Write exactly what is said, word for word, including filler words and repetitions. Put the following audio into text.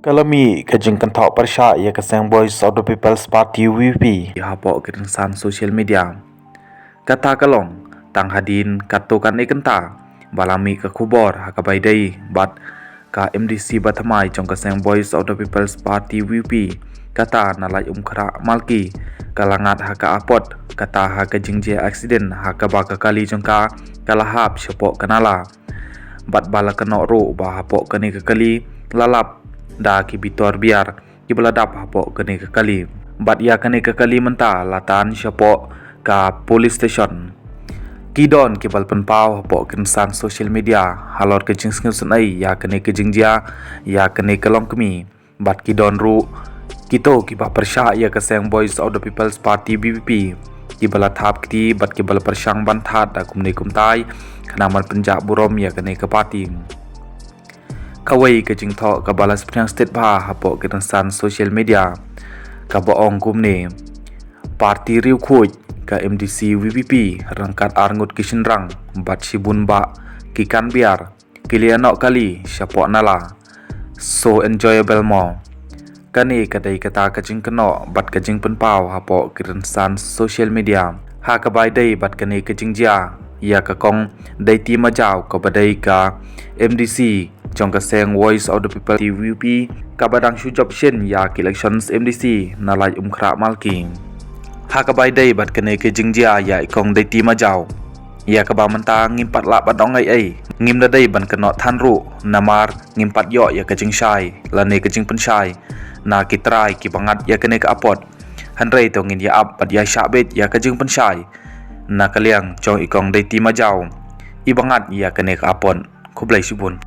Ka la mih ka jingkynthoh pyrshah ïa ka seng Voice of the People's Party, V P P, hapoh ki rynsan social media. Kata ka long tang hadien katto katne kynta ba la mih ka khubor ha kaba ïadei bad ka M D C ba thymmai jong ka seng Voice of the People's Party, V P P, kata na Laitumkhrah Malki, ka la ngat ha ka apot, kata ha ka jingjia accident ha kaba ka kali jong ka ka la hap shapoh ka nala. Bad ba la kynnoh ruh ba hapoh kane ka kali la lap da ki bitor biar kiba la dap hapoh kane ka kali. Bad ïa kane ka kali mynta la tan shapoh ka police station. Ki don kiba la pynpaw hapoh ki rynsan social media halor ka jingsngewsynei ïa kane ka jingjia, ïa kane ka longkmie. Bad ki don ruh kito kiba pyrshah ïa ka seng Voice of the People's Party, V P P, kiba la thap kti bad kiba la pyrshang ban thad da kumne kumtai khnang ban pynjah burom ïa kane ka party. Kawei ka jingthoh kaba la saphriang stet bha hapoh ki rynsan social media, kaba ong kumne: Party riewkhuid ka M D C V P P ryngkat arngut ki shynrang bad shibun bah ki kan biar ki la ïa noh kali shapoh nala. So enjoyable mo. Kane ka dei kata ka jingkynnoh bad ka jingpynpaw hapoh ki rynsan social media ha kaba ïadei bad kane ka jingjia ïa ka Kong Daiti Majaw, kaba dei ka M D C jong ka seng Voice of the People, V P P, kaba dang shu jop shen ïa ka elections M D C na Laitumkhrah Malki. Ha kaba ïadei bad kane ka jingjia ïa i Kong Daiti Majaw, ïa kaba mynta ngim pat lah ban ong ei ei, ngim da dei ban kynnoh than ruh namar ngim pat ïoh ïa ka jingshai lane ka jingpynshai na ki trai kiba ngat ïa kane ka apot. Hynrei to ngin ïa ap bad ïa shah beit ïa ka jingpynshai na ka liang jong i Kong Daiti Majaw, iba ngat ïa kane ka apot. Khublei shibun.